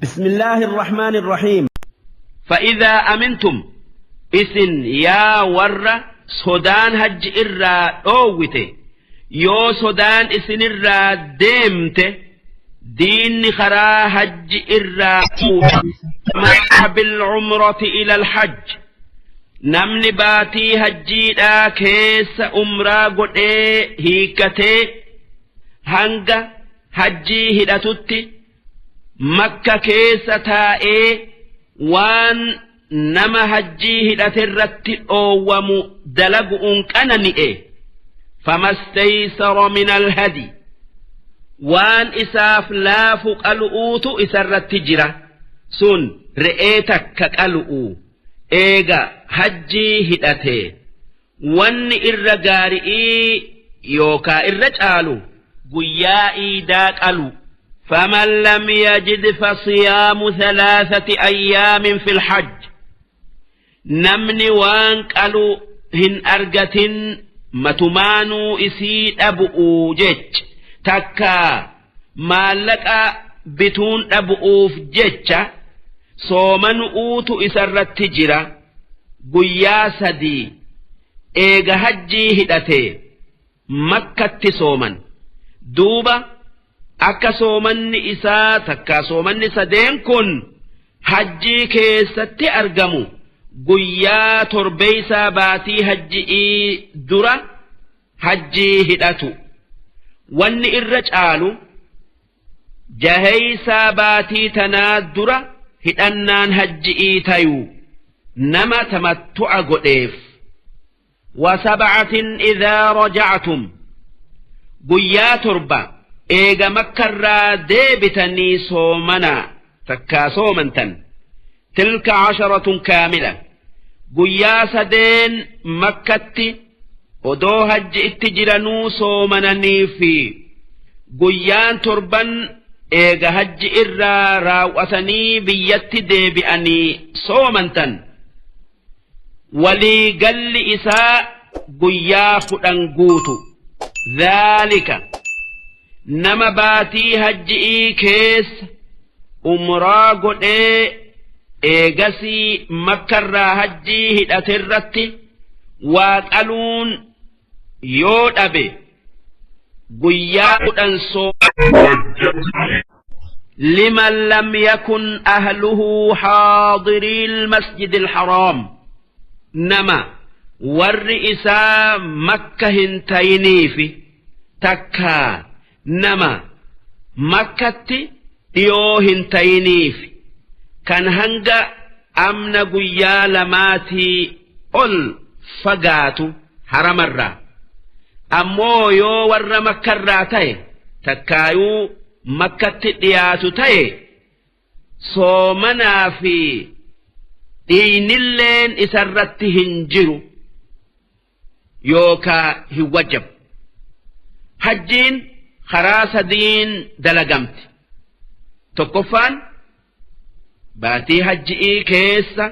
بسم الله الرحمن الرحيم. فإذا أمنتم isin yaa warra sodaan hajji irraa dhoowwite, yoo sodaan isinirraa deemte, diinni karaa hajji irraa بالعمرة إلى الحج, namni baatii hajjiidhaa keessa umraa godhee hiikkatee hanga hajjii hidhatutti Makka keessa taa'ee waan nama hajjii hidhate irratti dhoowwamu dalagu'uun qanani'e, فما استيسر من الهدي, waan isaaf laafu qalu'uutu isarratti jira. Sun re'ee takka qalu'u eega hajjii hidhate. Wanni irra gaari'ii yookaa irra caalu guyyaa iidaa qalu. فمن لم يجد فصيام 3 أيام في الحج, namni waan qalu hin argatin, matumaanuu isii dhabu'uu jech takka maallaqa bituun dhabu'uuf jecha, soomanu'uutu isarratti jira guyyaa 3 eega hajjii hidhate Makkatti sooman. Duuba akka soomanni isaa takka soomanni sadeen kun hajjii keessatti argamu, guyyaa torbeeysaa baatii hajji'ii dura hajjii hidhatu. Wanni irra caalu jaheeysaa baatii tanaa dura hidhannaan hajji'ii tayuu nama tamattu'a godheef. وسبعة إذا رجعتم, guyyaa 7 eega Makkarraa deebitanii soomanaa takkaa soomantan. تلك عشرة كاملة. Guyyaa sadeen Makkatti odoo hajji itti jiranuu soomananii fi guyyaan torban eega hajji irraa raawwatanii biyyatti deebi'anii soomantan, walii galli isaa guyyaa 10 guutu. ذلك nama baatii hajji'ii keessa umraa godhee eegasii Makkarraa hajjii hidhate irratti waa qaluun yoo dhabe, guyyaa 10 لمن لم يكن أهله حاضري المسجد الحرام, nama warri isaa Makka hin tayiniifi takkaa nama Makkatti dhiyoo hin tayiniifi, kan hanga amna guyyaa lamaatii ol fagaatu haramarraa. Ammoo yoo warra Makkarraa ta'e takkaayuu Makkatti dhiyaatu ta'e, soomanaa fi dhiinilleen isarratti hin jiru yookaa hin wajjabu. Hajjiin karaa sadiin dalagamti. Tokkoffaan, baatii hajji'ii keessa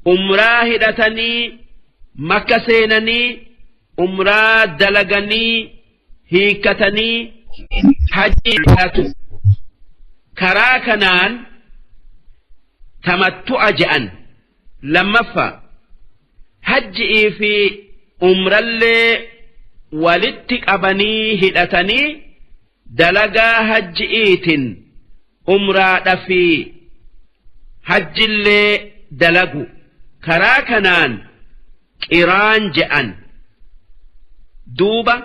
umraa hidhatanii Makka seenanii umraa dalaganii hiikkatanii hajjii hidhatu. Karaa kanaan tamattu'a je'an. Lammaffaa, hajji'ii fi umrallee walitti qabanii hidhatanii dalagaa hajji'iitin umraadha fi hajjillee dalagu. Karaa kanaan qiraan je'an. Duuba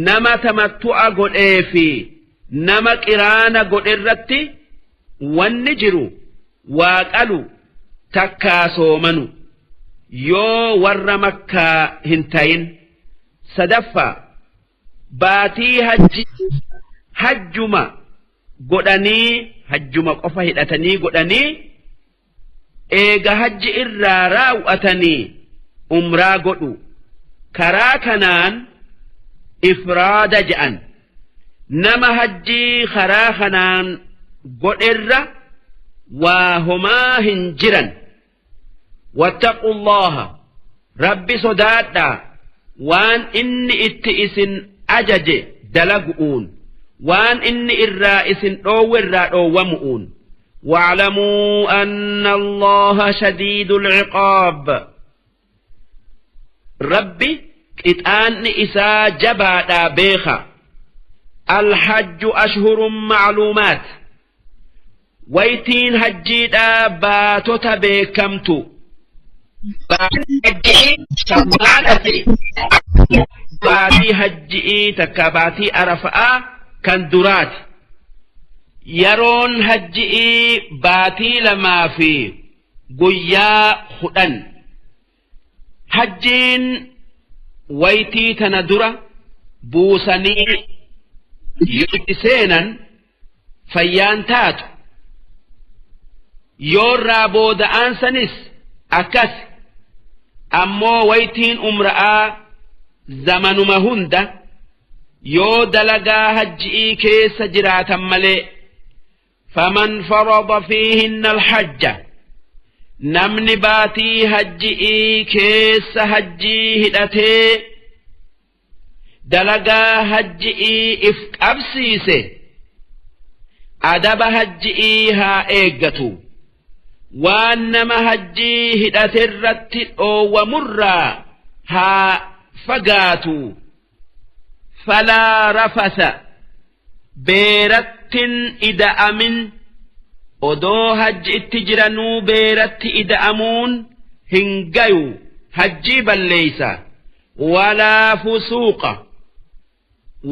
nama tamattu'a godhee fi nama qiraana godhe irratti wanni jiru waa qalu takkaa soomanu yoo warra Makkaa hin tayin. Sadaffaa, baatii hajji hajjuma godhanii, hajjuma qofa hidhatanii godhanii, eega hajji irraa raawwatanii umraa godhu. Karaa kanaan ifraada je'an. Nama hajjii karaa kanaan godherra waa homaa hin jiran. واتقوا الله, Rabbi sodaadhaa waan inni itti isin ajaje dalagu'uun. Waan inni irraa isin dhoowwe irraa dhoowwamu'uun. واعلموا أن الله شديد العقاب. ربي إتآن إسا جبا بيخا. الحج أشهر معلومات. ويتين هجيدا باتوتا بكمتو باتي هجئي تكا باتي أرفعا كان درات yeroon hajji'ii baatii 2 fi guyyaa 10. Hajjiin waytii tana dura buusanii yoo itti seenan fayyaan taatu, yoorraa booda'aan akkas. Ammoo waytiin umra'aa zamanuma hunda yoo dalagaa hajji'ii keessa jiraatan malee. فمن فرض فيهن الحج، namni baatii hajji'ii keessa hajjii hidhatee dalagaa hajji'ii if qabsiise, adaba hajji'ii haa eeggatu. Waan nama hajjii hidhaterratti dhoowwamurraa haa fagaatu. فلا رفث, beerattin ida'amin. Odoo hajji itti jiranuu beeratti ida'amuun hin gayu, hajjii balleeysa. ولا فسوق,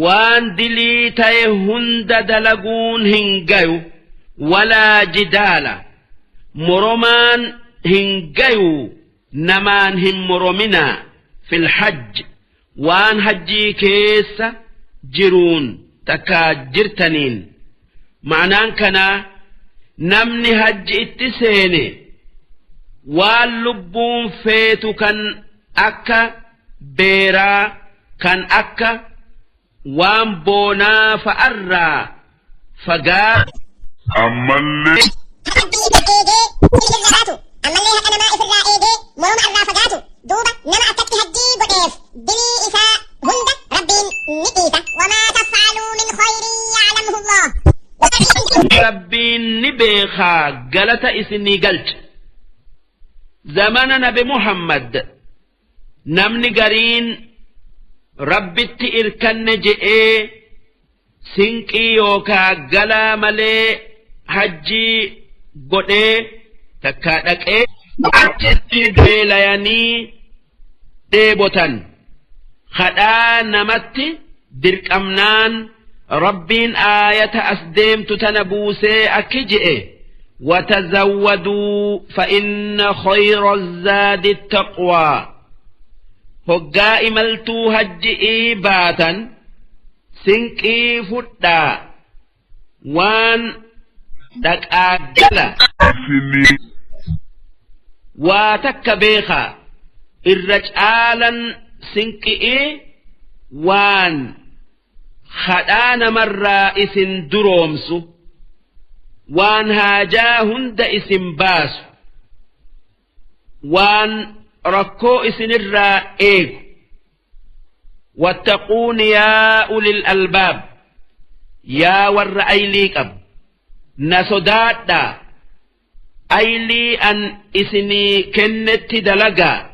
waan dilii ta'e hunda dalaguun hin gayu. ولا جدال, moromaan hin gayu, namaan hin morominaa. في الحج, waan hajjii keessa jiruun takkaa jirtaniin. Ma'anaan kanaa namni hajji itti seene waan lubbuun feetu kan akka beeraa, kan akka waan boonaa fa'arraa fagaa. Ammallee eegee irraa baatu, ammallee haqa namaa ifirraa eegee moroma irraa fagaatu. Duuba nama akkatti hajjii godheef dilii isaa hunda Rabbiin ni dhiisa. وما تفعلوا من خير يعلمه الله. Rabbiin ni beekaa, galata isinii galcha. Zamana Nabi Muhammad namni gariin Rabbitti irkanne je'ee sinqii yookaa galaa malee hajjii godhee takkaa dhaqee, achitti beelayanii dheebotan. Kadhaa namatti dirqamnaan Rabbiin aayata as deemtu tana buusee akki je'e: وتزودوا فإن خير الزاد التقوى. Hoggaa imaltuu hajji'ii baatan sinqii fudhaa, waan dhaqaa gala isinii waa takka beekaa, irra caalan sinqi'ii waan kadhaa namarraa isin duroomsu, waan haajaa hunda isin baasu, waan rakkoo isinirraa eegu. واتقون يا أولي الألباب, yaa warra aylii qabu, na sodaadhaa, aylii an isinii kennetti dalagaa.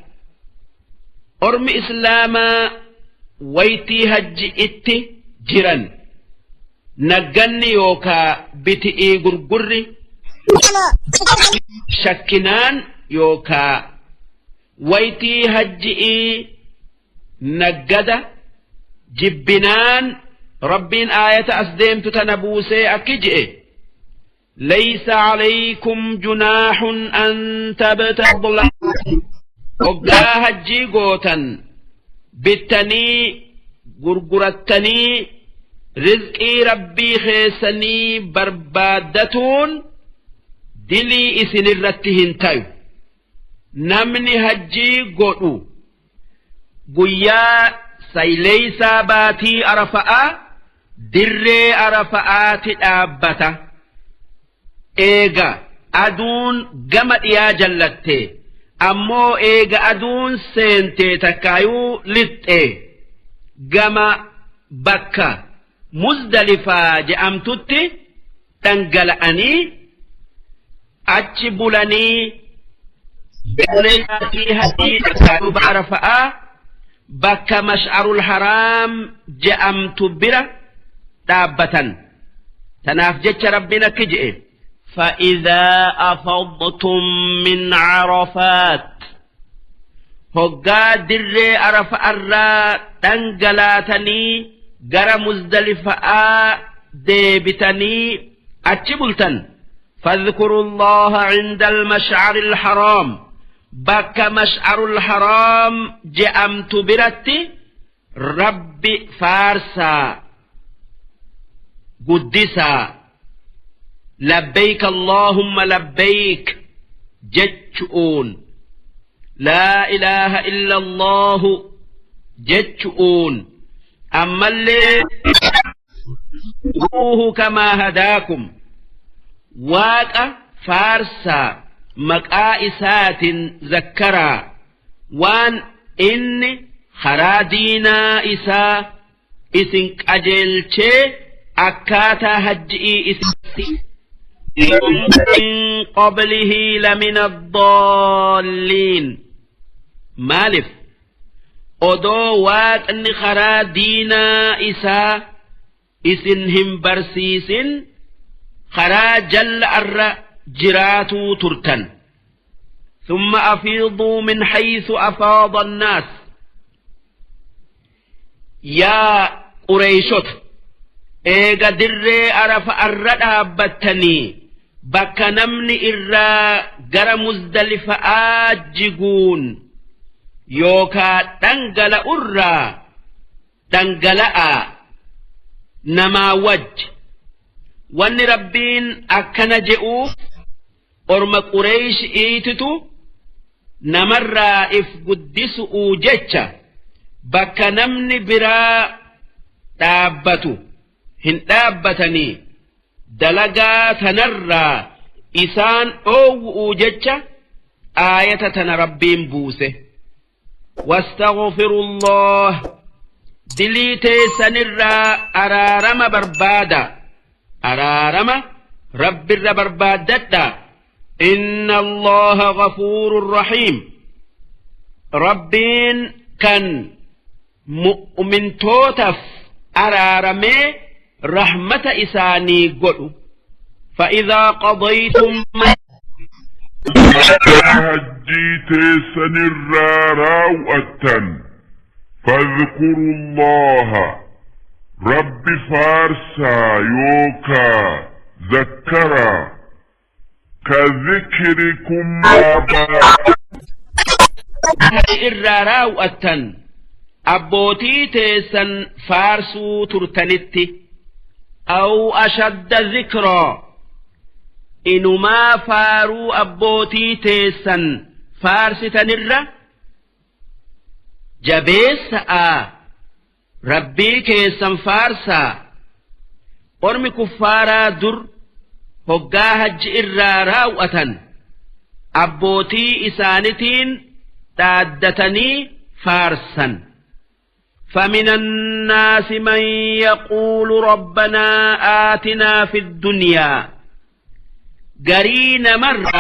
Ormi Islaamaa waytii hajji itti jiran nagganni yookaa biti'ii gurgurri shakkinaan yookaa waytii hajji'ii naggada jibbinaan, Rabbiin aayata as deemtu tana buusee akki je'e: ليس عليكم جناح أن تبتغوا. Hoggaa hajjii gootan bittanii gurgurattanii rizqii Rabbii keessanii barbaaddatuun dilii isinirratti hin tayu. Namni hajjii godhu guyyaa sayleeysaa baatii Arafa'aa dirree Arafa'aati dhaabbata. Eega aduun gama dhiyaa jallatte, ammoo eega aduun seente takkaayuu lixxe gama bakka Muzdalifaa je'amtutti dhangala'anii achi bulanii Arafa'aa bakka Mash'arul Haraam je'amtu bira dhaabbatan. Tanaaf jecha Rabbiin akki je'e: فإذا أفضتم من عرفات hoggaa dirree Arafa'arraa dhangalaatanii gara Muzdalifa'aa deebitanii achi bultan, فاذكروا الله عند المشعر الحرام bakka Mash'arul Haraam je'amtu biratti Rabbi faarsaa, guddisaa, لبيك اللهم لبيك jechu'uun, لا إله إلا الله jechu'uun, ammallee كما هداكم Waaqa faarsaa, maqaa isaatiin zakkaraa, waan inni karaa diinaa isaa isin qajeelchee akkaataa hajji'ii isatti من قبله لمن الضالين. Maalif odoo Waaqni karaa diinaa isaa isin hin barsiisin karaa jalla arra jiraatuu turtan. ثم أفيضوا من حيث أفاض الناس. Yaa Qureeyshota, eega dirree Arafa arra dhaabbattanii bakka namni irraa gara Muzdalifa'aa jiguun yookaa dhangala'urraa dhangala'aa namaa wajji. Wanni Rabbiin akkana je'uuf orma Qureeyshi'iititu namarraa if guddisu'uu jecha bakka namni biraa dhaabbatu hin dhaabbatanii, dalagaa tanarraa isaan dhoowwu'uu jecha aayata tana Rabbiin buuse. واستغفروا الله dilii teessanirraa araarama barbaada, araarama Rabbirra barbaaddadha. إن الله غفور رحيم Rabbiin kan mu'mintootaaf araaramee rahmata isaanii godhu. فإذا قضيتم Hajjii teessanirraa raawwattan, فاذكروا الله Rabbi faarsaa yookaa zakkaraa, كذكركم آباء irraa raawwattan abbootii teessan faarsuu turtanitti, أو أشد ذكرا inumaa faaruu abbootii teessan faarsitanirra jabeessa'a Rabbii keessan faarsaa. Ormi kuffaaraa dur hoggaa hajji irraa raawwatan abbootii isaanitiin dhaaddatanii faarsan. فمن الناس من يقول ربنا آتنا في الدنيا gariin namarra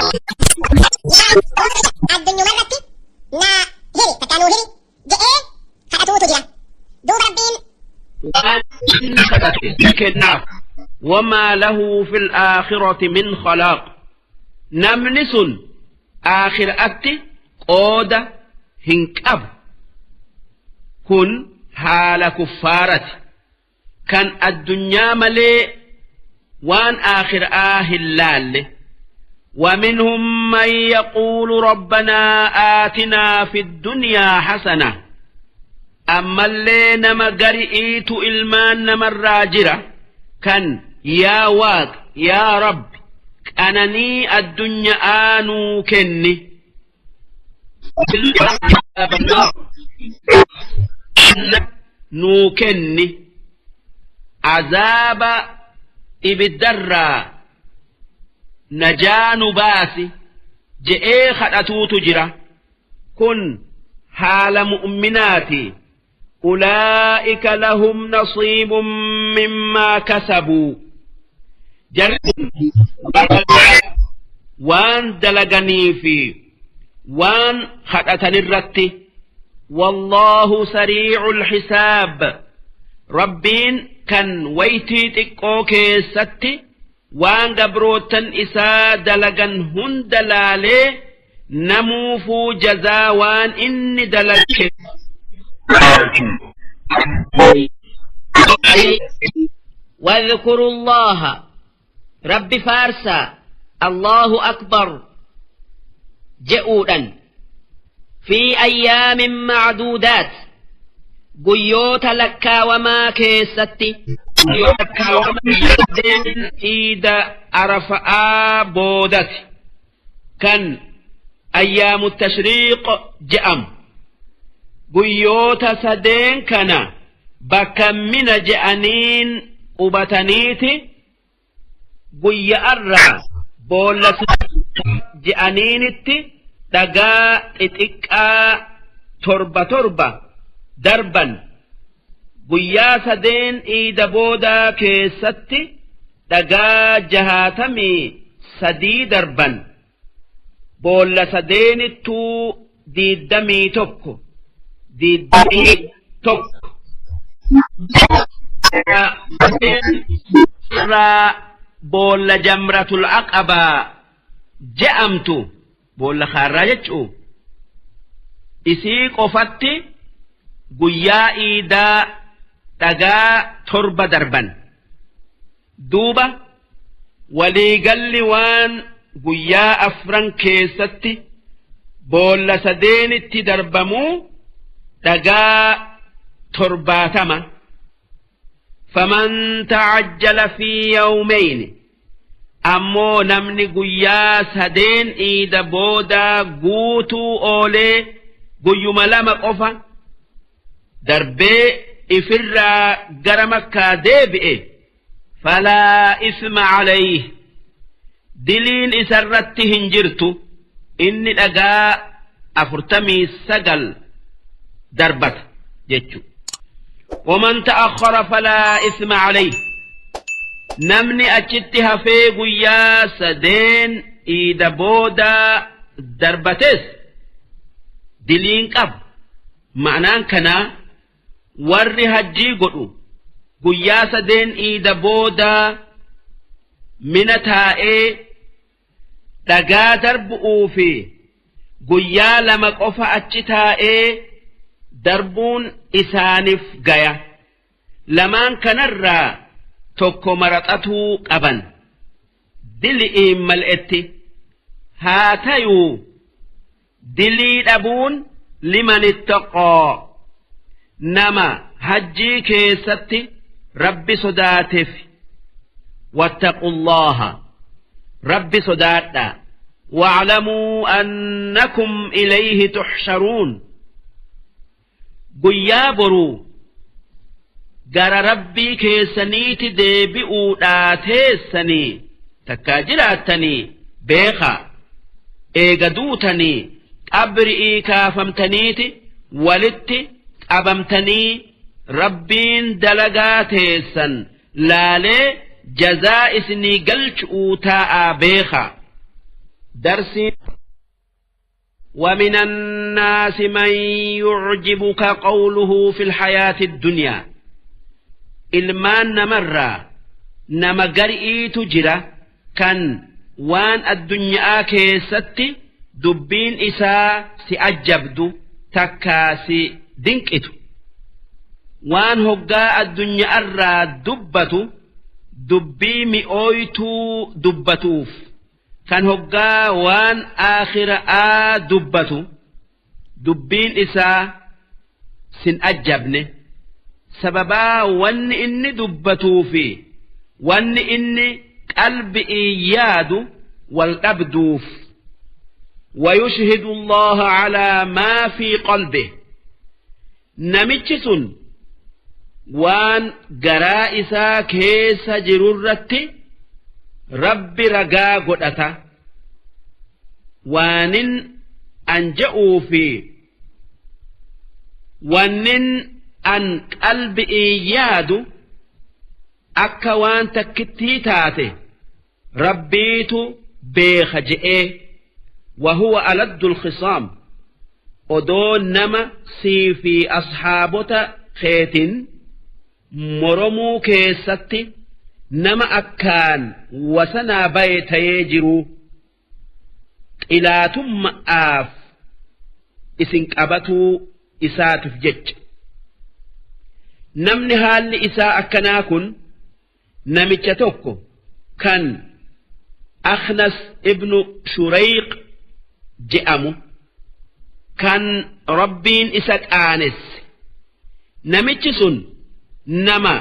Addunyaa irratti naa hiri takkaa nuu hiri je'ee kadhatuutu jira. Duuba Rabbiin waan inni kadhate kennaaf. وما له في الآخرة من خلاق namni sun aakhiraatti qooda hin qabu. Kun haala kuffaarati kan addunyaa malee waan aakhiraa hin laalle. ومنهم من يقول ربنا آتنا في الدنيا حسنة ammallee nama gari'iitu ilmaan namarraa jira kan yaa Waaq, yaa Rabbi, qananii addunyaa nuu kenni, nuu kenni, azaaba ibiddarraa najaa nu baasi je'ee kadhatuutu jira. Kun haala mu'minaati. Ulaa'ika lahum nasiibun mimmaa kasabuu. Jarri waan dalaganii fi waan kadhatanirratti. Wallaahu sariicul xisaab. Rabbiin kan waytii xiqqoo keessatti waan gabrootan isaa dalagan hunda laalee namuufuu jazaa waan inni dalage. واذكروا الله رب فارسا الله أكبر جئودا في أيام معدودات guyyoota lakkaawamaa keessatti iida arafa'aa boodati kan ayyaamu tashriiq je'amu guyyoota sadeen kana bakka mina je'aniin qubataniiti guyya'arraa boolla je'aniinitti dhagaa xixiqqaa torba torba darban. Guyyaa sadeen iida boodaa keessatti dhagaa 63 darban. Boolla sadeenittuu 21 21 irraa boolla jamratul aqabaa je'amtu boolla kaarraa jechuu isii qofatti guyyaa iidaa dhagaa 7 darban. Duuba waliigalli waan guyyaa 4 keessatti boolla sadeenitti darbamuu dhagaa 70. Faman ta'ajjala fi yawmayn, ammoo namni guyyaa sadeen iida boodaa guutuu oolee guyyuma 2 qofa darbee ifirraa gara makkaa deebi'e falaa isma alayhi, diliin isarratti hin jirtu. Inni dhagaa 49 darbata jechu. Waman ta'akhkhara falaa isma alayhi, namni achitti hafee guyyaa sadeen iida boodaa darbates diliin qabu. Ma'anaan kanaa warri hajjii godhu guyyaa sadeen iida boodaa mina taa'ee dhagaa darbu'uu fi guyyaa 2 qofa achi taa'ee darbuun isaaniif gaya. Lamaan kanarraa tokko maraxatuu qaban. Dili'iin mal'etti haa tayuu dilii dhabuun liman ittaqaa, nama hajjii keessatti rabbi sodaateef. Wattaqullaha, rabbi sodaadha. Wa'lamuu annakum ilayhi tuxsharuun. Guyyaa boruu gara rabbii keessaniiti deebi'uudhaa teessanii takkaa jiraattanii beekaa. Eega duutanii qabri'ii kaafamtaniiti walitti qabamtanii rabbiin dalagaa teessan laalee jazaa isinii galchu'uu taa'aa beekaa. Darsiin ومن الناس من يعجبك قوله في الحياة الدنيا. Ilmaan namarraa nama gari'iitu jira kan waan addunyaa keessatti dubbiin isaa si ajjabdu takkaa si dinqitu. Waan hoggaa addunyaarraa dubbatu dubbii mi'ooytuu dubbatuuf kan hoggaa waan aakhiraa dubbatu dubbiin isaa sin ajjabne. Sababaa wanni inni dubbatuu fi wanni inni qalbi'ii yaadu wal dhabduuf. ويشهد الله على ما في قلبه. Namichi sun waan garaa isaa keessa jirurratti rabbi ragaa godhata. Waanin an je'uu fi wannin An qalbi'ii yaadu akka waan takkittii taate Rabbiitu beeka je'ee. Wahuwa aladdul khisaam, odoo nama sii fi ashaabota keetin moromuu keessatti nama akkaan wasanaa baye tayee jiruu xilaatummaaf isin qabatuu isaatiif jecha. Namni haalli isaa akkanaa kun namicha tokko kan Akhnas ibnu Shurayq je'amu kan Rabbiin isa qaanesse. Namichi sun nama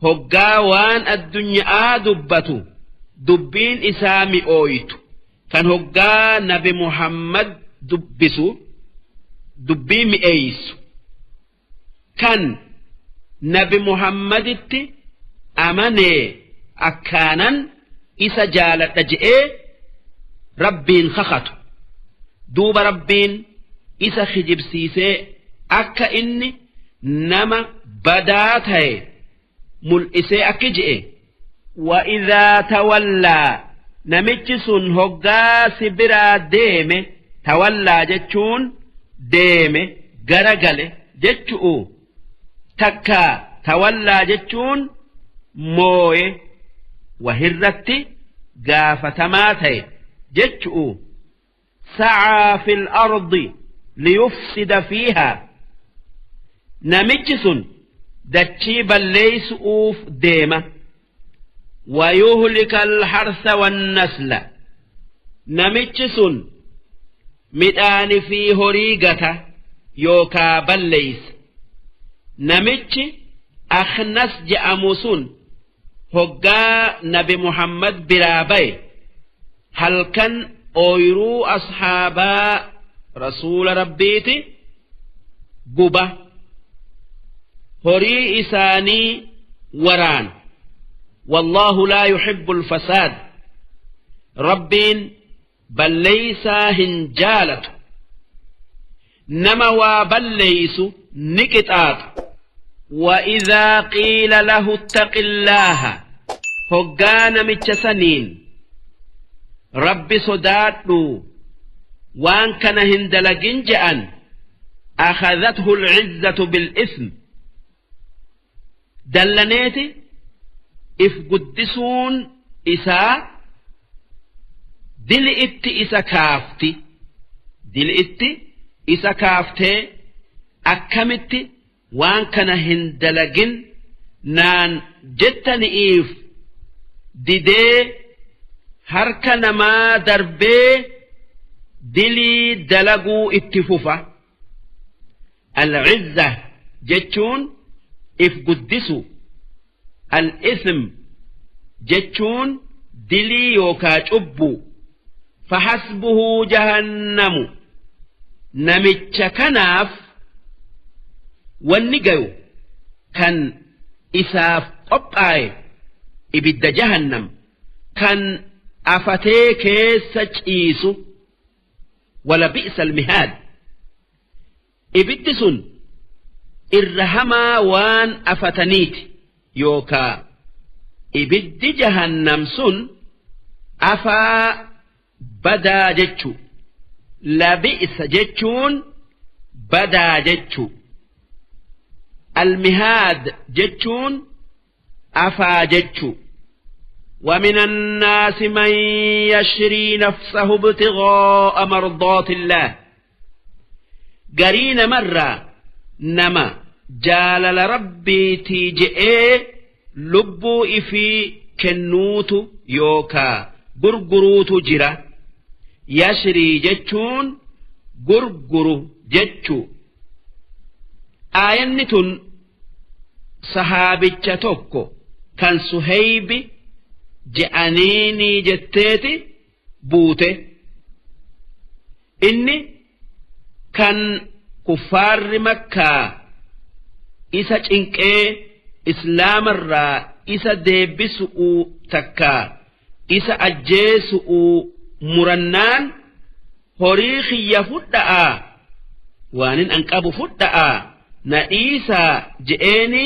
hoggaa waan addunyaa dubbatu dubbiin isaa mi'ooytu, kan hoggaa Nabi Muhammad dubbisu dubbii mi'eeysu, kan Nabi Muhammaditti amanee akkaanan isa jaaladha je'ee Rabbiin kakatu. Duuba Rabbiin isa kijibsiisee akka inni nama badaa ta'e mul'isee akki je'e: وإذا تولى, namichi sun hoggaa si biraa deeme, تولى jechuun deeme, garagale jechu'u, takka تولى jechuun mooye, wahirratti gaafatamaa ta'e jechu'u, سعى في الأرض ليفسد فيها, namichi sun dachii balleeysu'uuf deema, ويهلك الحرث والنسل, namichi sun midhaani fi horii gata yookaa balleeysa. Namichi Akhnas je'amu sun hoggaa Nabi Muhammad biraa baye halkan ooyruu ashaabaa Rasuula Rabbiiti guba, horii isaanii waraan. والله لا يحب الفساد, Rabbiin balleeysaa hin jaalatu, nama waa balleeysu ni qixaaxa. وإذا قيل له اتق الله, hoggaa namicha saniin Rabbi sodaadhu, waan kana hin dalagin je'an, أخذته العزة بالإثم, dallaneeti if guddisuun isaa dili itti isa kaafti. Dili itti isa kaaftee akkamitti waan kana hin dalagin naan jettani'iif didee harka namaa darbee dilii dalaguu itti fufa. العزة jechuun if guddisu, الإثم jechuun dilii yookaa cubbu. فحسبه جهنم, namicha kanaaf wanni gayu kan isaaf qophaaye ibidda Jahannam kan afatee keessa ciisu. ولبئس المهاد, ibiddi sun irra hamaa waan afataniiti, yookaa ibiddi Jahannam sun afaa badaa jechu. لبئس jechuun badaa jechu, المهاد jechuun afaa jechu. ومن الناس من يشري نفسه ابتغاء مرضات الله, garii namarraa nama jaalala Rabbiitii je'ee lubbuu ifii kennuutu yookaa gurguruutu jira. يشري jechuun gurguru jechu. Aayanni tun sahaabicha tokko kan Suhaybi je'aniinii jetteeti buute. Inni kan kuffaarri Makkaa isa cinqee Islaamarraa isa deebisu'uu takkaa isa ajjeesu'uu murannaan, horii kiyya fudha'aa, waanin an qabu fudha'aa, Na dhiisaa je'eeni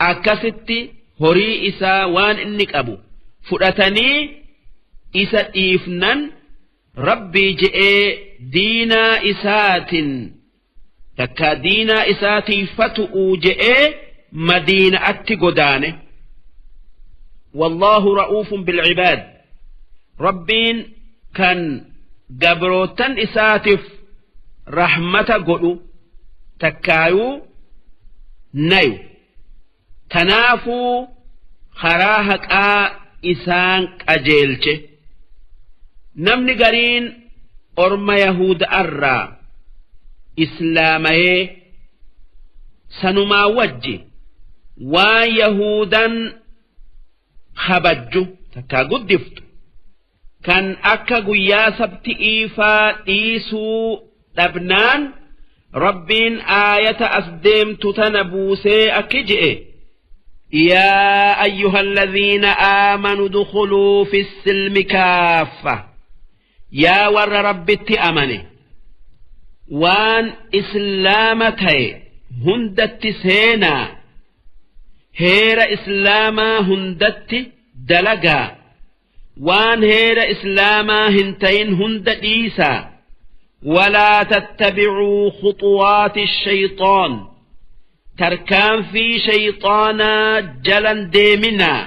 akkasitti horii isaa waan inni qabu fudhatanii isa dhiifnan Rabbii je'ee diinaa isaatin takka diinaa isaatiifatu'uu je'ee Madiina'atti godaane. Wallaahu ra'uufun bilcibaad. Rabbiin kan gabrootan isaatiif rahmata godhu takkaayuu nayu. Tanaafuu karaa haqaa isaan qajeelche. Namni gariin orma Yahuuda'arraa islaamayee sanumaa wajji waan Yahudan kabajju takkaa guddiftu kan akka guyyaa sabti'iifaa dhiisuu dhabnaan Rabbiin aayata as deemtu tana buusee akki je'e: يا أيها الذين آمنوا ادخلوا في السلم كافة. Yaa warra Rabbitti amane, waan islaama ta'e hundatti seenaa, heera islaamaa hundatti dalagaa, waan heera islaamaa hin ta'in hunda dhiisaa. ولا تتبعوا خطوات الشيطان. Tarkaanfii shayxaanaa jalan deeminaa,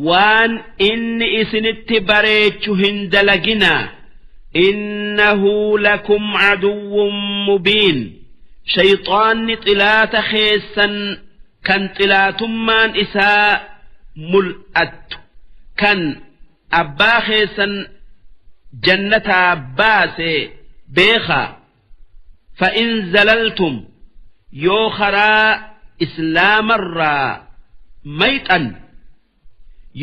waan inni isinitti bareechu hin dalaginaa. إنه لكم عدو مبين. Shayxaanni xilaata keessan kan xilaatummaan isaa mul'attu, kan abbaa keessan jannataa baase beekaa. فإن زللتم, yoo karaa islaamarraa mayxan,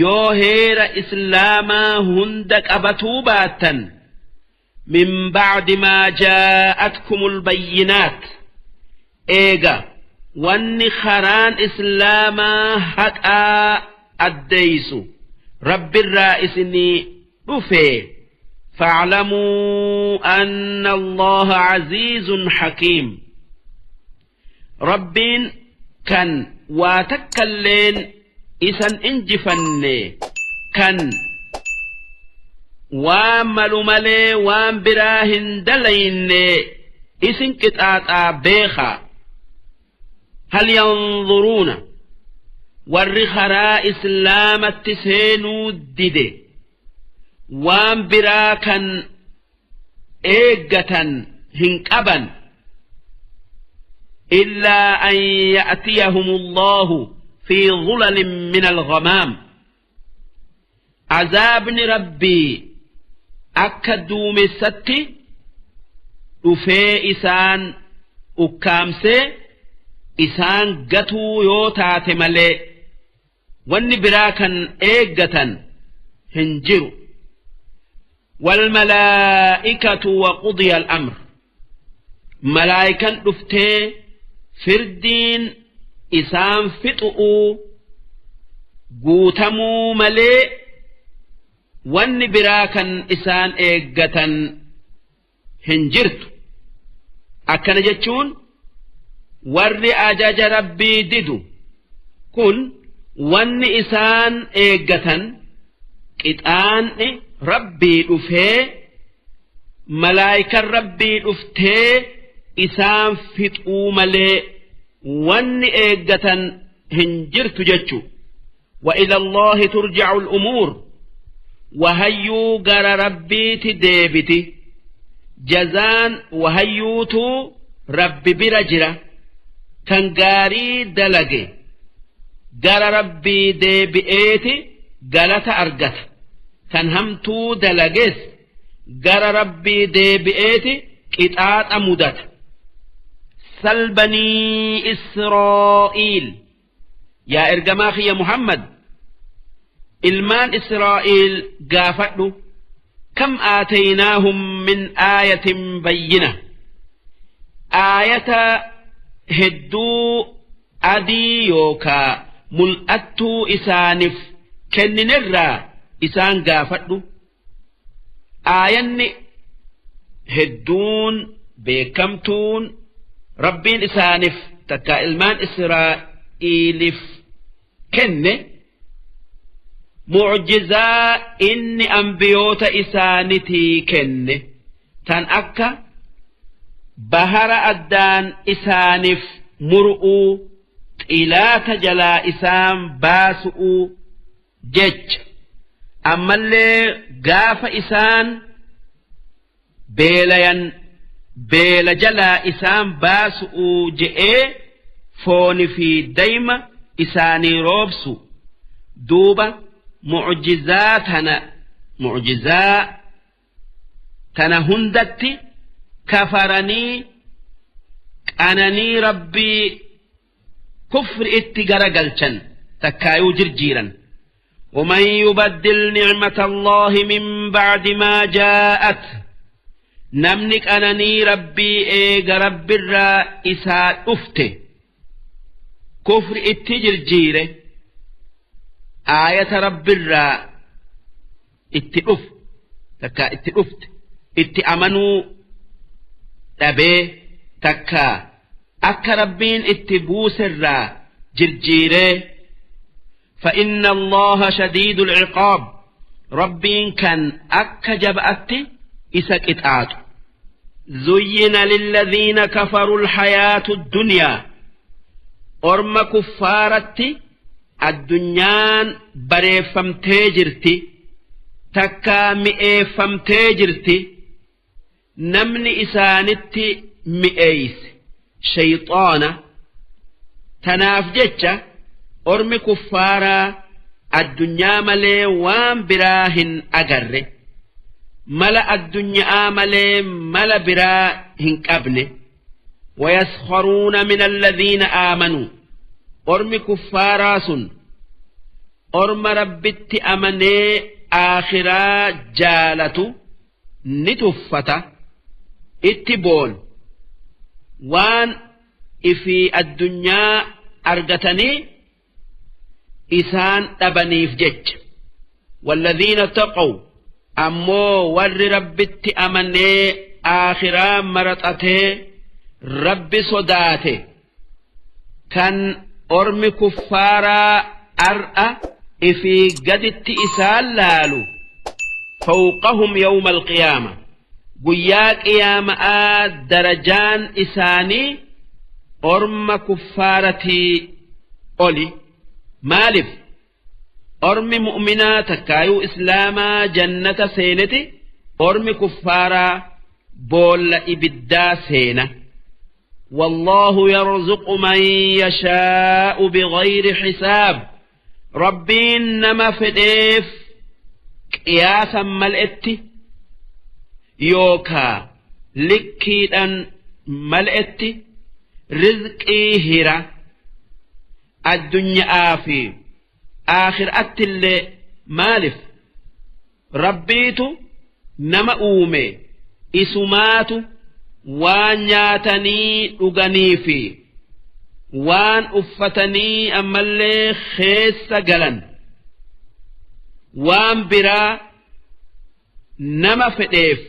yoo heera islaamaa hunda qabatuu baattan, من بعد ما جاءتكم البينات, eega wanni karaan islaamaa haqaa addeeysu Rabbirraa isinii dhufe, فاعلموا أن الله عزيز حكيم. Rabbiin kan waa takkalleen isan injifanne, kan waan malu malee waan biraa hin dalayne isin qixaaxaa beekaa. هل ينظرون, warri karaa islaamatti seenuu dide waan biraa kan eeggatan hin qaban, إلا أن يأتيهم الله في ظلل من الغمام. Azaabni Rabbii akka duumessatti dhufee isaan ukkaamsee isaan gatuu yoo taate malee wanni biraa kan eeggatan hin jiru. والملائكة وقضي الأمر. Malaayikan dhuftee firdiin isaan fixu'uu guutamuu malee wanni biraa kan isaan eeggatan hin jirtu. Akkana jechuun warri ajaja Rabbii didu kun wanni isaan eeggatan qixaanni Rabbii dhufee, malaayikan Rabbii dhuftee isaan fixuu malee wanni eeggatan hin jirtu jechu. وإلى الله ترجع الأمور. Wahayyuu gara Rabbiiti deebiti. Jazaan wahayyuutu Rabbi bira jira. Kan gaarii dalage gara Rabbii deebi'eeti galata argata, kan hamtuu dalages gara Rabbii deebi'eeti qixaaxa mudata. سل بني إسرائيل. Yaa ergamaa kiyya Muhammad, ilmaan Israa'iil gaafadhu. كم آتيناهم من آية بينة. Aayata hedduu adii yookaa mul'attuu isaaniif kenninirraa isaan gaafadhu. Aayanni hedduun beekamtuun Rabbiin isaaniif takka ilmaan Israa'iiliif kenne mucjizaa inni ambiyoota isaanitii kenne tan akka bahara addaan isaaniif mur'uu xilaata jalaa isaan baasu'uu jecha ammallee gaafa isaan beelayan beela jalaa isaan baasu'uu je'ee fooni fi dayma isaanii roobsu duuba mucjizaa tana hundatti kafaranii qananii rabbii kufri itti garagalchan takkaayuu jirjiiran. ومن يبدل نعمة الله من بعد ما جاءت نمنك أنني ربي إيغ رب الرئيسة أفته كفر اتجر جيره آية رب الراء اتئف تكا اتئفت اتأمنوا أبي تكا أكا ربين اتبوس الراء جرجيره فإن الله شديد العقاب ربين كان أكا جبأت إسك اتآت زين للذين كفروا الحياة الدنيا أرم كفارتي addunyaan bareeffamtee jirti takkaa mi'eeffamtee jirti namni isaanitti mi'eeyse shayxaana tanaaf jecha ormi kuffaaraa addunyaa malee waan biraa hin agarre mala addunyaa malee mala biraa hin qabne wayaskharuuna min alladhiina aamanuu ormi kuffaaraa sun orma rabbitti amanee aakhiraa jaalatu ni tuffata itti boon waan ifii addunyaa argatanii isaan dhabaniif jecha walladhiina taqaw ammoo warri rabbitti amanee aakhiraa maraxatee rabbi sodaate kan ormi kuffaaraa ar'a ifii gaditti isaan laalu fawqahum yawma alqiyaama guyyaa qiyaama'aa darajaan isaanii orma kuffaaratii oli maaliif ormi mu'minaa takkaayuu islaamaa jannata seeneti ormi kuffaaraa boolla ibiddaa seena. والله يرزق من يشاء بغير حساب ربين نما فديف قياسا ملئت يوكا لكيدا ملئت رزقي هرا الدنيا في آخر أتل مالف ربيت نما أومي إسمات waan nyaatanii dhuganii fi waan uffatanii ammallee keessa galan waan biraa nama fedheef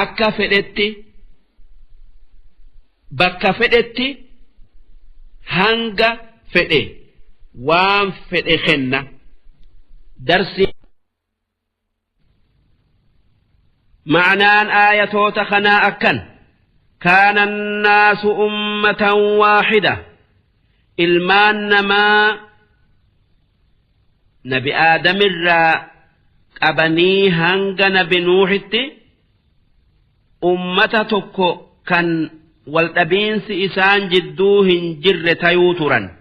akka fedhetti bakka fedhetti hanga fedhe waan fedhe kenna darsi. معنان آية خنا أكن كان الناس أمة واحدة إلمان ما نبي آدم الرا أبني هنغ نبي نوحتي أمة تكو كان والأبينس إسان جدوهن جر تيوترا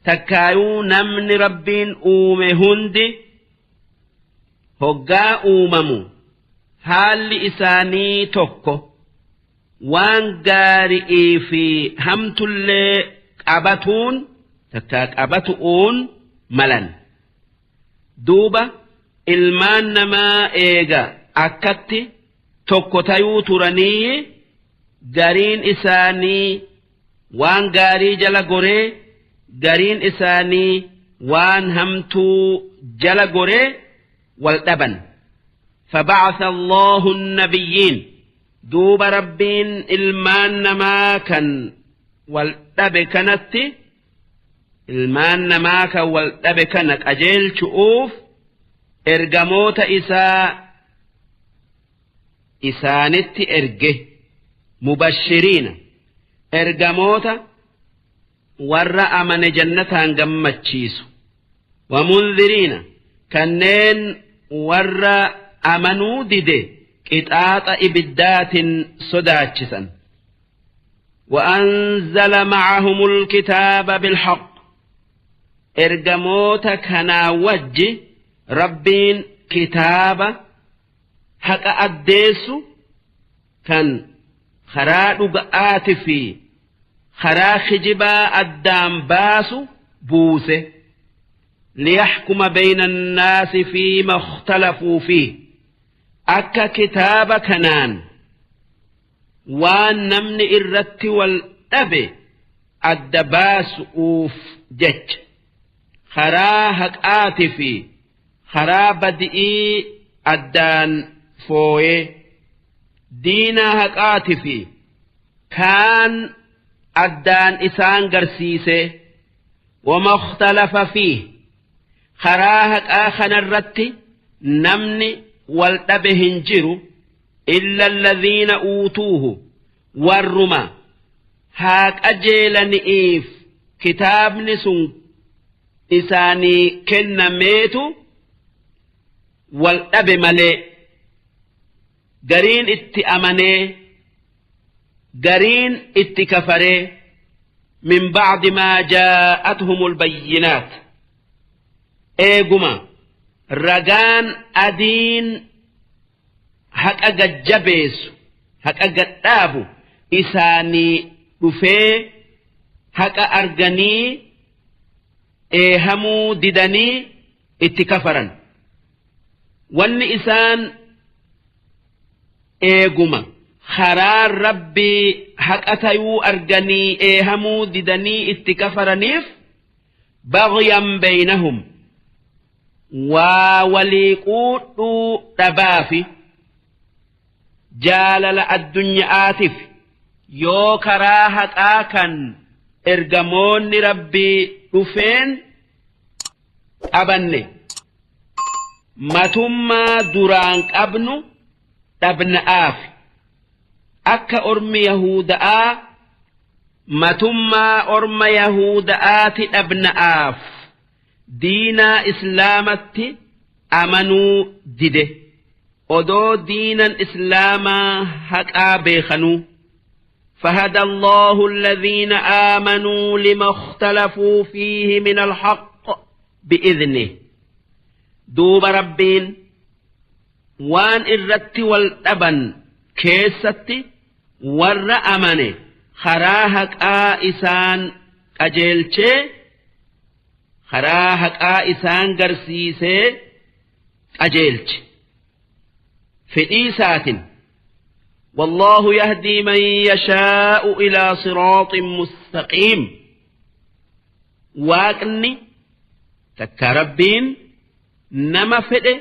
تكايو نمن ربين أومي هندي هقا أوممو haalli isaanii tokko waan gaarii fi hamtullee qabatuun takka qabatu'uun malan duuba ilmaan namaa eega akkatti tokko tayuu turanii gariin isaanii waan gaarii jala goree gariin isaanii waan hamtuu jala goree wal dhaban. فبعث الله النبيين Duuba Rabbiin ilmaan namaa kan wal dhabe kanatti ilmaan namaa kan wal dhabe kana qajeelchu'uuf ergamoota isaa isaanitti erge. Mubashiriina, ergamoota warra amane jannataan gammachiisu, wamundhiriina, kanneen warra amanuu dide qixaaxa ibiddaatin sodaachisan. وأنزل معهم الكتاب بالحق, ergamoota kanaa wajji Rabbiin kitaaba haqa addeessu kan karaa dhuga'aati fi karaa kijibaa addaan baasu buuse. ليحكم بين الناس فيما اختلفوا فيه, akka kitaaba kanaan waan namni irratti wal dhabe adda baasu'uuf jecha, karaa haqaati fi karaa badi'ii addaan fooyee, diinaa haqaati fi kaan addaan isaan garsiise. وما اختلف فيه, karaa haqaa kanarratti namni wal dhabe hin jiru, إلا الذين أوتوه, warruma haa qajeelani'iif kitaabni sun isaanii kennameetu wal dhabe malee. Gariin itti amanee, gariin itti kafaree, من بعد ما جاءتهم البينات, eeguma ragaan adiin haqa gajjabeessu, haqa gadhaabu isaanii dhufee, haqa arganii eehamuu didanii itti kafaran. Wanni isaan eeguma karaa Rabbii haqa tayuu arganii eehamuu didanii itti kafaraniif, بغيا بينهم, waa walii quudhuu dhabaafi jaalala addunyaatiif. Yoo karaa haqaa kan ergamoonni Rabbii dhufeen qabanne, matummaa duraan qabnu dhabna'aaf. Akka ormi Yahuda'aa matummaa orma Yahuda'aati dhabna'aaf diinaa Islaamatti amanuu dide, odoo diinan Islaamaa haqaa beekanuu. فهدى الله الذين آمنوا لما اختلفوا فيه من الحق بإذنه. Duuba Rabbiin waan irratti wal dhaban keessatti warra amane karaa haqaa isaan qajeelchee, karaa haqaa isaan garsiisee qajeelche fedhii isaatin. والله يهدي من يشاء إلى صراط مستقيم. Waaqni takka Rabbiin nama fedhe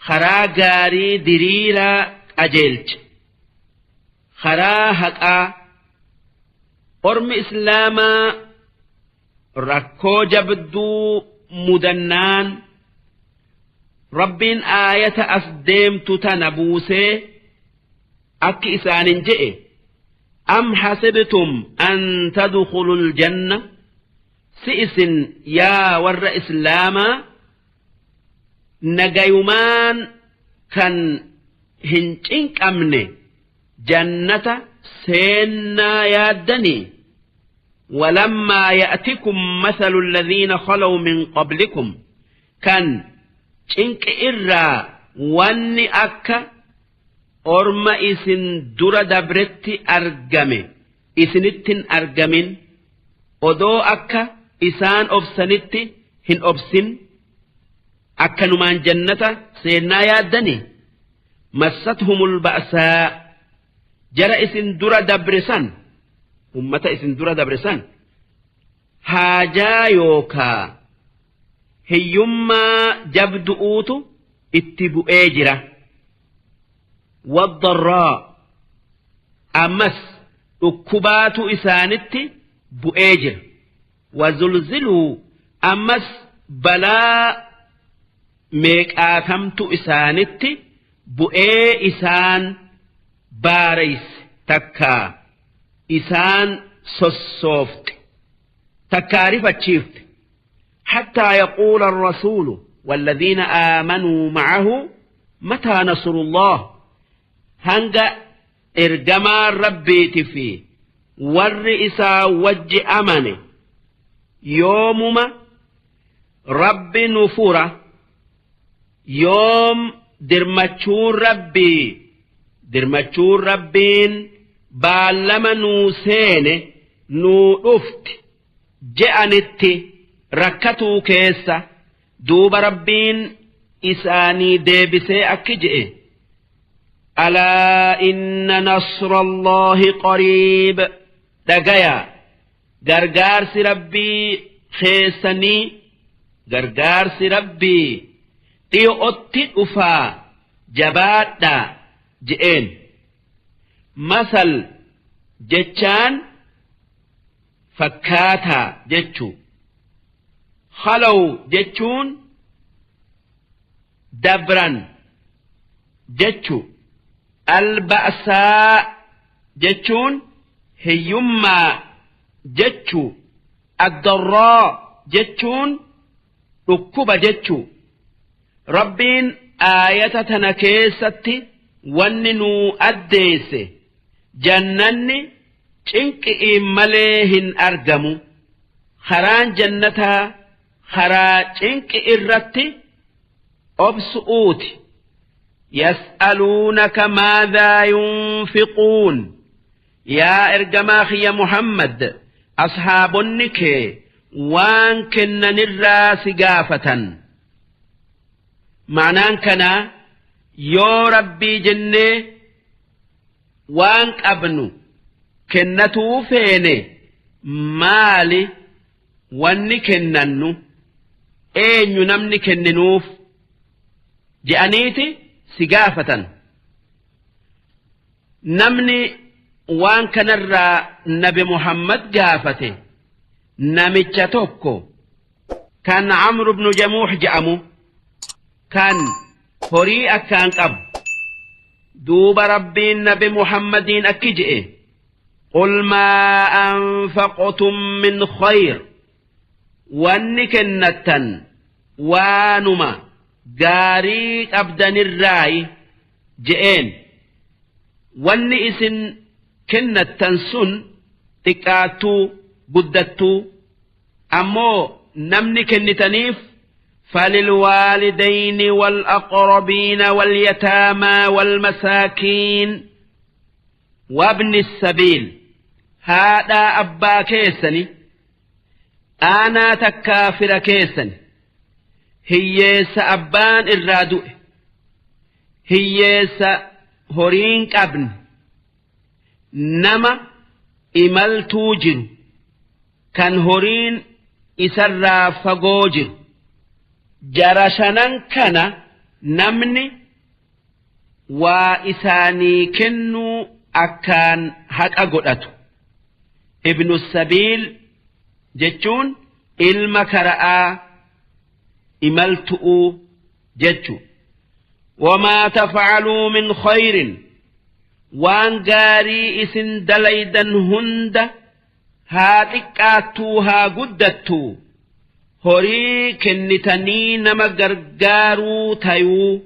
karaa gaarii diriiraa qajeelche, karaa haqaa. Ormi Islaamaa rakkoo jabduu mudannaan, Rabbiin aayata as deemtu tana buusee akki isaanin je'e: أم حسبتم أن تدخلوا الجنة, si isin yaa warra Islaamaa nagayumaan kan hin cinqamne jannata seennaa yaaddanii? ولما يأتكم مثل الذين خلوا من قبلكم, kan cinqi irraa wanni akka orma isin dura dabretti argame isinittin argamin, odoo akka isaan obsanitti hin obsin akkanumaan jannata seennaa yaaddanii? مستهم البأساء, jara isin dura dabre san, ummata isin dura dabre san, haajaa yookaa hiyyummaa jabdu'uutu itti bu'ee jira. والضراء. Ammas dhukkubaatu isaanitti bu'ee jira. Wazulziluu, ammas balaa meeqaatamtu isaanitti bu'ee isaan baareyse, takkaa isaan sossoofte, takkaa rifachiifte. حتى يقول الرسول والذين آمنوا معه متى نصر الله. Hanga ergamaan Rabbiiti fi warri isaa wajji amane yoomuma Rabbi nu fura, yoom dirmachuun Rabbii, dirmachuun Rabbiin baallama nuu seene nuu dhufti je'anitti rakkatuu keessa. Duuba Rabbiin isaanii deebisee akki je'e: ألا إن نصر الله قريب. Dhagaya, gargaarsi Rabbii keessanii, gargaarsi Rabbii dhiyo'otti dhufaa, jabaadhaa je'een. Masal jechaan fakkaataa jechuu, خلوا jechuun dabran jechuu, البأساء jechuun hiyyummaa jechuu, الضراء jechuun dhukkuba jechuu. Rabbiin aayata tana keessatti wanni nuu addeesse, jannanni cinqi'iin malee hin argamu. Karaan jannataa karaa cinqi irratti obsu'uuti. يسألونك ماذا ينفقون. Yaa ergamaa kiyya Muhammad, ashaabonni kee waan kennanirraa si gaafatan. Ma'anaan kanaa, yoo Rabbii jennee waan qabnu kennatuu feene, maali wanni kennannu, eenyu namni kenninuuf je'aniiti si gaafatan. Namni waan kanarraa Nabi Muhammad gaafate namicha tokko kan Amr ibn Jamuux je'amu, kan horii akkaan qabu. Duuba Rabbiin Nabi Muhammadiin akki je'e: قل ما أنفقتم من خير, wanni kennattan waanuma gaarii qabdanirraayi je'een. Wanni isin kennattan sun xiqqaattuu guddattuu, ammoo namni kennitaniif فللوالدين والأقربين واليتامى والمساكين وابن السبيل. Haadha abbaa keessani, aanaa takkaa fira keessani, hiyyeessa abbaan irraa du'e, hiyyeessa horiin qabne, nama imaltuu jiru kan horiin isarraa fagoo jiru, jara shanan kana namni waa isaanii kennuu akkaan haqa godhatu. ابن السبيل jechuun ilma kara'aa imaltu'uu jechu. وما تفعلوا من خير, waan gaarii isin dalaydan hunda, haa xiqqaattuu haa guddattuu, horii kennitanii nama gargaaruu tayuu,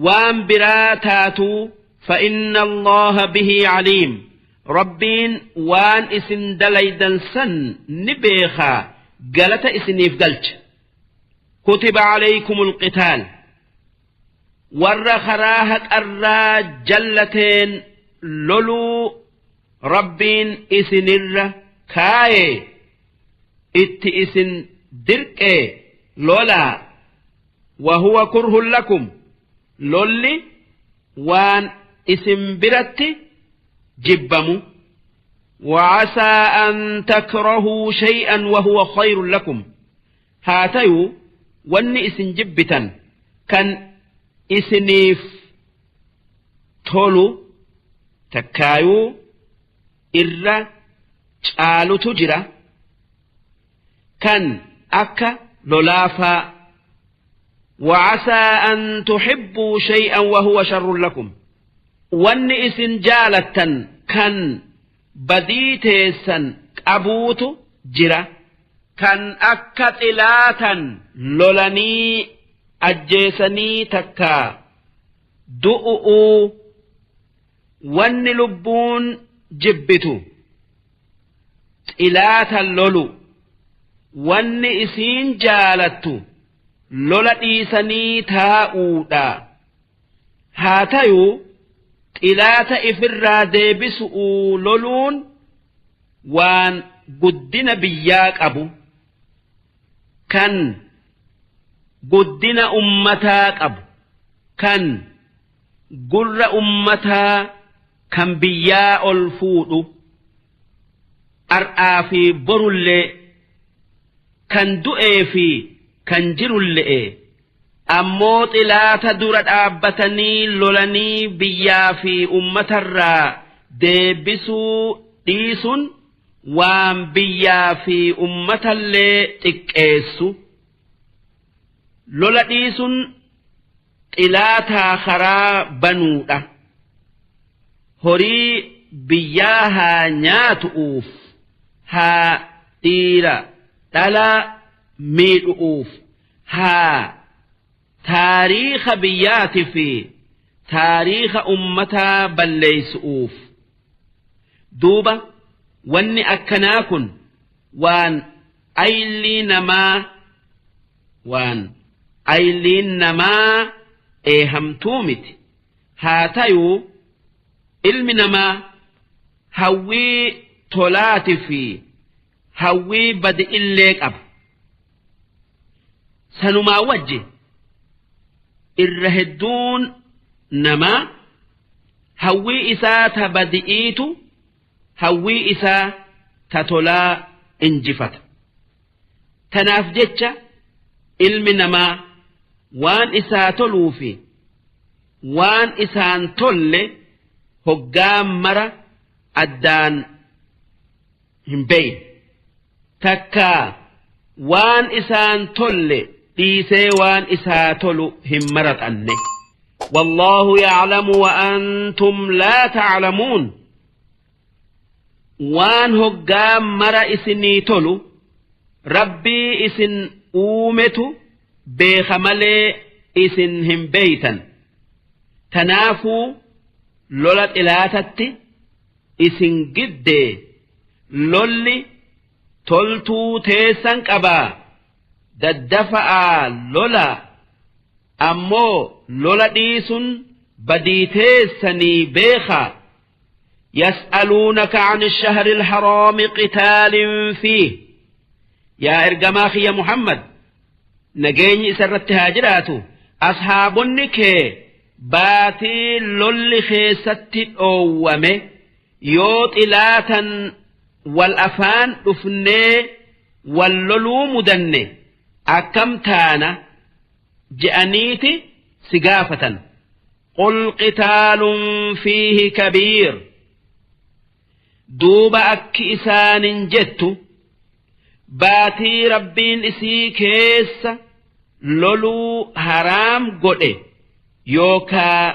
waan biraa taatuu, فإن الله به عليم. Rabbiin waan isin dalaydan san ni beekaa, galata isiniif galcha. كتب عليكم القتال. Warra karaa haqarraa jallateen loluu Rabbiin isinirra kaayee itti isin dirqee lolaa. وهو كره لكم, lolli waan isin biratti jibbamu. وعسى أن تكرهوا شيئا وهو خير لكم. Haa tayuu, wanni isin jibbitan kan isiniif tolu. Takkaayuu irra caalutu jira kan akka lolaafaa. وعسى أن تحبوا شيئا وهو شر لكم wanni isin jaalattan kan badii teessan qabuutu jira kan akka xilaatan lolanii ajjeesanii takkaa du'u'uu wanni lubbuun jibbitu xilaatan lolu wanni isiin jaalattu lola dhiisanii taa'uudha. Haa tayuu xilaata ifirraa deebisu'uu loluun waan guddina biyyaa qabu kan guddina ummataa qabu kan gurra ummataa kan biyyaa ol fuudhu ar'aa fi borullee kan du'ee fi kan jirullee ammoo xilaata dura dhaabbatanii lolanii biyyaa fi ummatarraa deebisuu dhiisuun waan biyyaa fi ummatallee xiqqeessu. Lola dhiisuun xilaataa karaa banuudha. Horii biyyaa haa nyaatu'uuf haa dhiira dhalaa miidhu'uuf haa taariikha biyyaati fi taariikha ummataa balleessu'uuf. Duuba wanni akkanaa kun waan aylii namaa waan ayliin namaa eehamtuu miti. Haa tayuu ilmi namaa hawwii tolaati fi hawwii badi illee qaba. Sanumaa wajji irra hedduun namaa hawwii isaa ta badi'iitu hawwii isaa ta tolaa injifata. Tanaaf jecha ilmi namaa waan isaa toluu fi waan isaan tolle hoggaa mara addaan hin beeyne. Takkaa waan isaan tolle dhiisee waan isaa tolu hin maraxanne. Wallaahu ya'lamu wa antum laa ta'lamuun. Waan hoggaa mara isinii tolu Rabbii isin uumetu beeka malee isin hin beeytan. Tanaafuu lola xilaatatti isin giddee lolli toltuu teessan qabaa daddafa'aa lola ammoo lola dhiisun badii teessanii beekaa. Yas'aluunaka 'ani ash-shahri al-haraami qitaalin fiihi. Yaa ergamaa kiyya Muhammad nageenyi isarratti haa jiraatu ashaabonni kee baatii lolli keessatti dhoowwame yoo xilaatan wal afaan dhufnee wal loluu mudanne akkam taana je'aniiti si gaafatan. Qul qitaalun fiihi kabiir. Duuba akki isaanin jettu baatii Rabbiin isii keessa loluu haraam godhe yookaa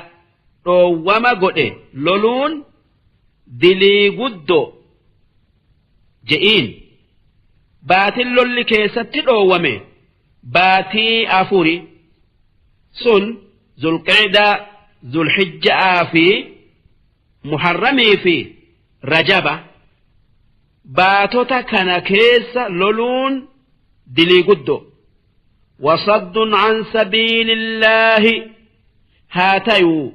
dhoowwama godhe loluun dilii guddoo je'iin. Baatiin lolli keessatti dhoowwame baatii afuri sun Zulqicdaa, Zulhijja'aa fi Muharramii fi Rajaba. Baatota kana keessa loluun dilii guddoo. Wasaddun an sabiilillaahi haa tayuu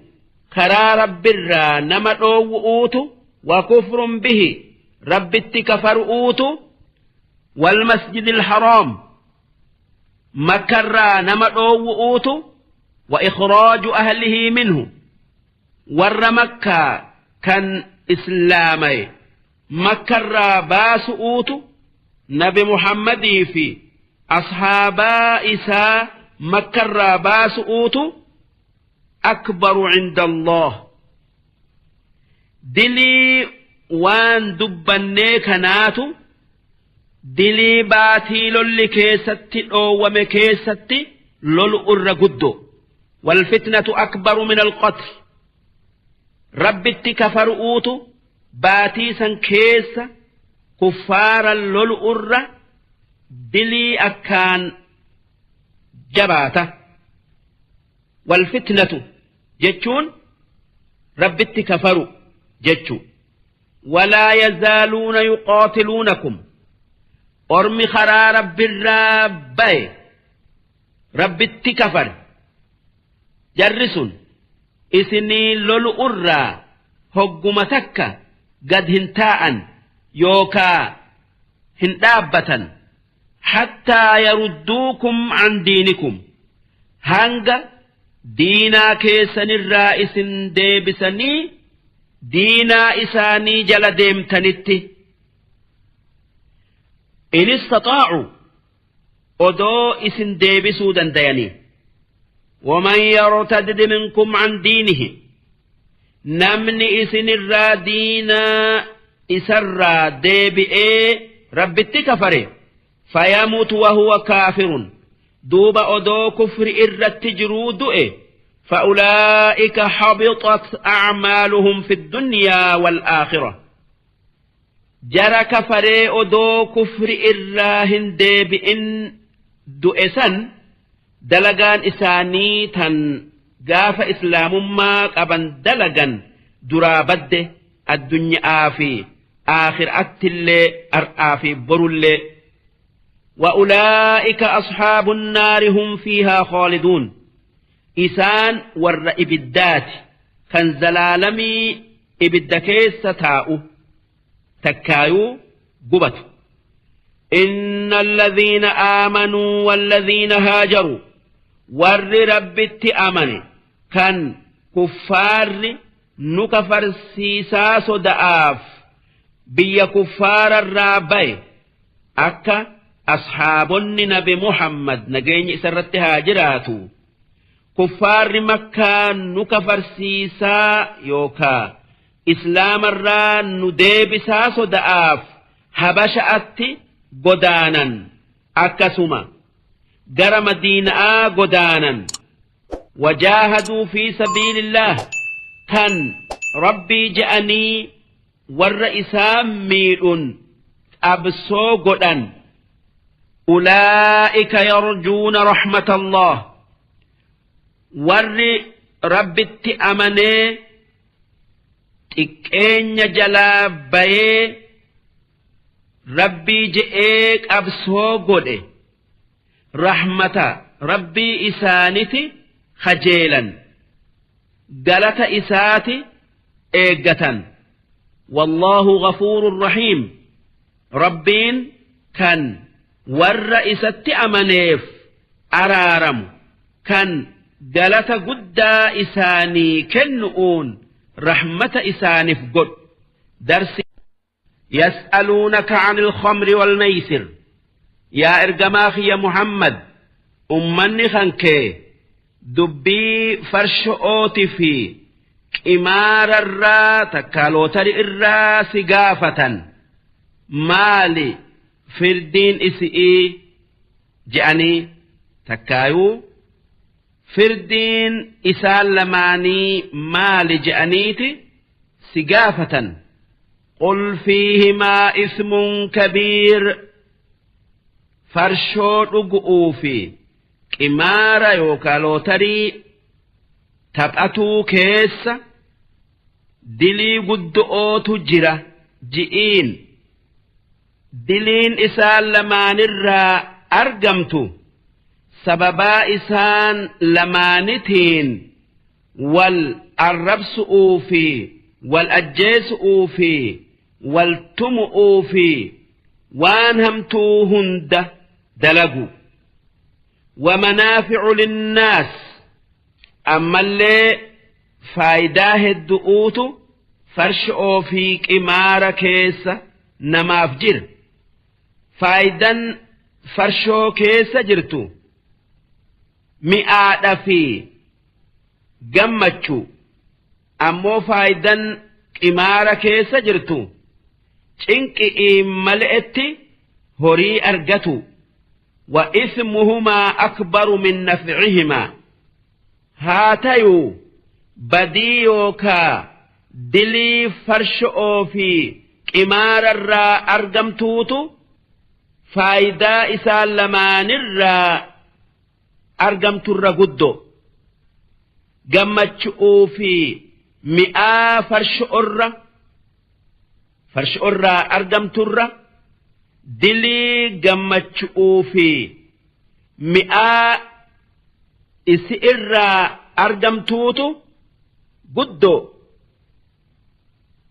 karaa Rabbirraa nama dhoowwu'uutu wa kufrun bihi Rabbitti kafaru'uutu wal masjidil haraam Makkarraa nama dhoowwu'uutu wa ikhraaju ahlihi minhu warra Makkaa kan islaamaye Makkarraa baasu'uutu Nabi Muhammadii fi ashaabaa isaa Makkarraa baasu'uutu akbaru cinda Allah. Dilii waan dubbannee kanaatu dilii baatii lolli keessatti dhoowwame keessatti lolu irra guddo. Walfitnatu akbaru min alqatl. Rabbitti kafaru'uutu baatii san keessa kuffaara lolu irra dilii akkaan jabaata. Walfitnatu jechuun rabbitti kafaru jechu. Walaa yazaaluuna yuqaatiluunakum. Ormi karaa rabbirraa baye rabbitti kafare jarri sun isinii lolu irraa hogguma takka gad hin taa'an yookaa hin dhaabbatan. Hattaa yarudduukum an diinikum, hanga diinaa keessanirraa isin deebisanii diinaa isaanii jala deemtanitti. In istaxaa'u, odoo isin deebisuu dandayanii. Waman yartadid minkum an diinihi, namni isinirraa diinaa isarraa deebi'ee rabbitti kafare, fayamutu wahuwa kaafirun, duuba odoo kufri irratti jiruu du'e, فأولئك حبطت أعمالهم في الدنيا والآخرة. Jara kafaree odoo kufri irraa hin deebi'in du'e san dalagaan isaanii tan gaafa islaamummaa qaban dalagan duraa badde, addunyaa fi aakhiraattillee, ar'aa fi borullee. وأولئك أصحاب النار هم فيها خالدون. Isaan warra ibiddaati kan zalaalamii ibidda keessa taa'u takkaayuu gubatu. إن الذين آمنوا والذين هاجروا, warri rabbitti amane kan kuffaarri nu kafarsiisaa soda'aaf biyya kuffaararraa baye, akka ashaabonni nabi Muhammad, nageenyi isarratti haa jiraatu, kuffaarri Makkaa nu kafarsiisaa yookaa islaamarraa nu deebisaa soda'aaf Habasha'atti godaanan, akkasuma gara Madiina'aa godaanan, وجاهدوا في سبيل الله, kan rabbii je'anii warra isaan miidhun qabsoo godhan, أولئك يرجون رحمة الله. Warri rabbitti amanee xiqqeenya jalaa bayee rabbii je'ee qabsoo godhe rahmata rabbii isaaniti kajeelan, galata isaati eeggatan. والله غفور رحيم. Rabbiin kan warra isatti amaneef araaramu, kan galata guddaa isaanii kennu'uun rahmata isaaniif godhu. Darsi. يسألونك عن الخمر والميسر. Yaa ergamaa kiyya Muhammad, ummanni kankee dubbii farsho'ooti fi qimaararraa takka lootari irraa si gaafatan. Maali firdiin isi'ii je'anii, takkaayuu firdiin isaan lamaanii maali je'aniiti si gaafatan. قل فيهما إثم كبير. Farshoo dhugu'uu fi qimaara yookaan lootarii taphatuu keessa dilii guddo'ootu jira ji'iin. Diliin isaan lamaanirraa argamtu sababaa isaan lamaanitiin wal arrabsu'uu fi wal ajjeesu'uu fi wal tumu'uu fi waan hamtuu hunda dalagu. ومنافع للناس, ammallee faayidaa heddu'uutu farshoo fi qimaara keessa namaaf jira. Faayidan farshoo keessa jirtu mi'aadha fi gammachuu, ammoo faayidan qimaara keessa jirtu cinqi'ii male'etti horii argatu. Wa ismuhumaa akbaru min nafcihimaa, haa tayuu badii yookaa dilii farsho'oo fi qimaararraa argamtuutu faayidaa isaan lamaanirraa argamturra guddo. Gammachu'uu fi mi'aa farsho'orraa argamturra dilii gammachu'uu fi mi'aa isi irraa argamtuutu guddo.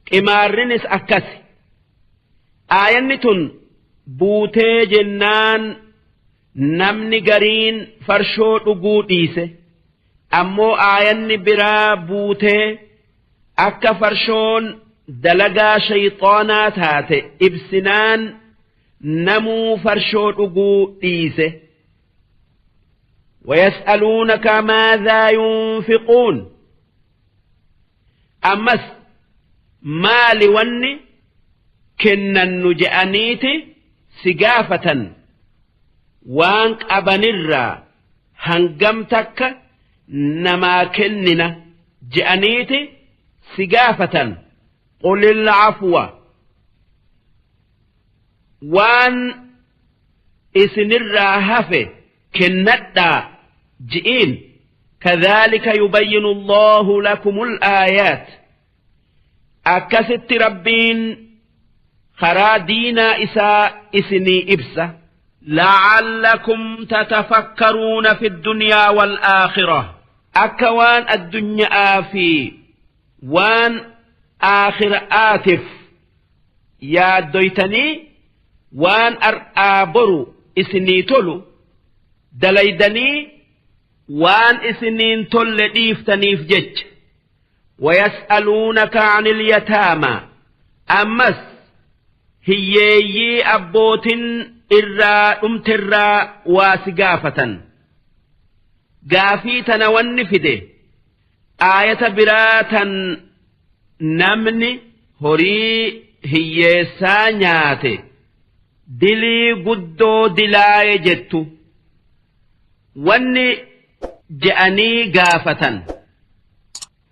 Qimaarrinis akkasi. Aayanni tun buutee jennaan namni gariin farshoo dhuguu dhiise. Ammoo aayanni biraa buutee akka farshoon dalagaa shayxaanaa taate ibsinaan namuu farshoo dhuguu dhiise. ويسألونك ماذا ينفقون, ammas maali wanni kennannu je'aniiti si gaafatan, waan qabanirraa hangam takka namaa kennina je'aniiti si gaafatan. قل العفو, waan isinirraa hafe kennadhaa ji'iin. كذلك يبين الله لكم الآيات, akkasitti Rabbiin karaa diinaa isaa isinii ibsa. لعلكم تتفكرون في الدنيا والآخرة, akka waan addunyaa fi waan aakhira'aatiif yaaddoytanii waan ar'aa boru isinii tolu dalaydanii waan isiniin tolle dhiiftaniif jecha. ويسألونك عن اليتامى, ammas hiyyeeyyii abbootin irraa dhumtirraa waa si gaafatan. Gaafii tana wanni fide aayata biraa tan namni horii hiyyeessaa nyaate dilii guddoo dilaaye jettu. Wanni je'anii gaafatan,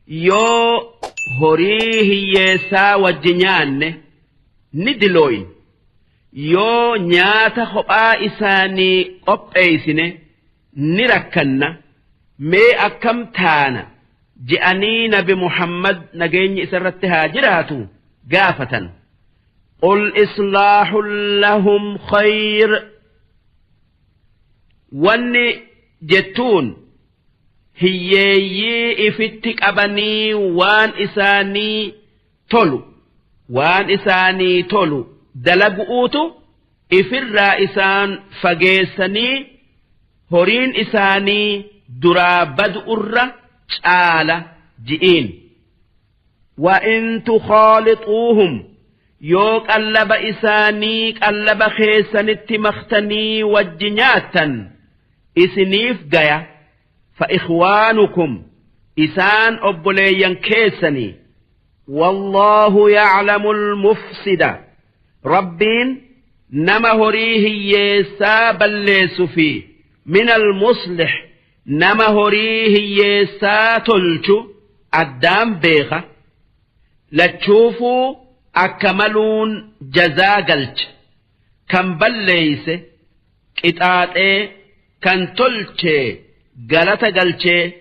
yoo horii hiyyeessaa wajji nyaanne ni dilooyin, yoo nyaata kophaa isaanii qopheessine ni rakkanna, mee akkam taana je'anii Nabi Muhammad, nageenyi isarratti haa jiraatu, gaafatan. قل إصلاح لهم خير, wanni jettuun hiyyeeyyii ifitti qabanii waan isaanii tolu dalagu'uutu ifirraa isaan fageessanii horiin isaanii duraa badu'urra caala ji'iin. وإن تخالطوهم, yoo qallaba isaanii qallaba keessanitti maktanii wajji nyaattan isiniif gaya, فإخوانكم, isaan obboleeyyan keessanii. والله يعلم المفسد, Rabbiin nama horii hiyyeessaa balleessu fi من المصلح, nama horii hiyyeessaa tolchu addaan beeka. Lachuufuu akka maluun jazaa galcha, kan balleeyse qixaaxee, kan tolchee galata galchee.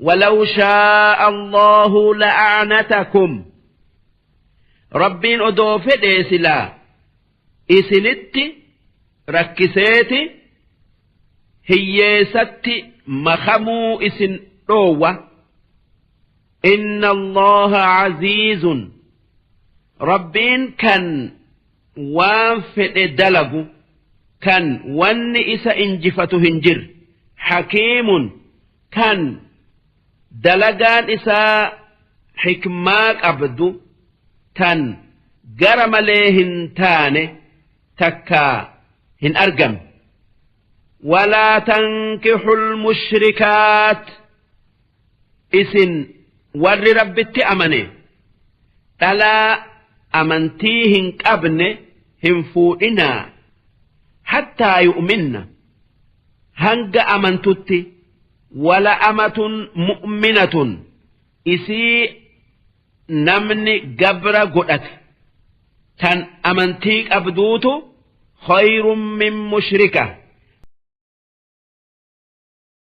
ولو شاء الله لأعنتكم, Rabbiin odoo fedhee silaa isinitti rakkiseeti hiyyeessatti makamuu isin dhoowwa. إن الله عزيز, Rabbiin kan waan fedhe dalagu, kan wanni isa injifatu hin jirre, حكيم, kan dalagaan isaa xikmaa qabdu, tan gara malee hin taane takkaa hin argamne. ولا تنكحوا المشركات, isin warri Rabbitti amane Dhalaa amantii hin qabne hin fuudhinaa hattaa yu'minna hanga amantutti. Wala amatun mu'minatun isii namni gabra godhate tan amantii qabduutu khayrun min mushrika.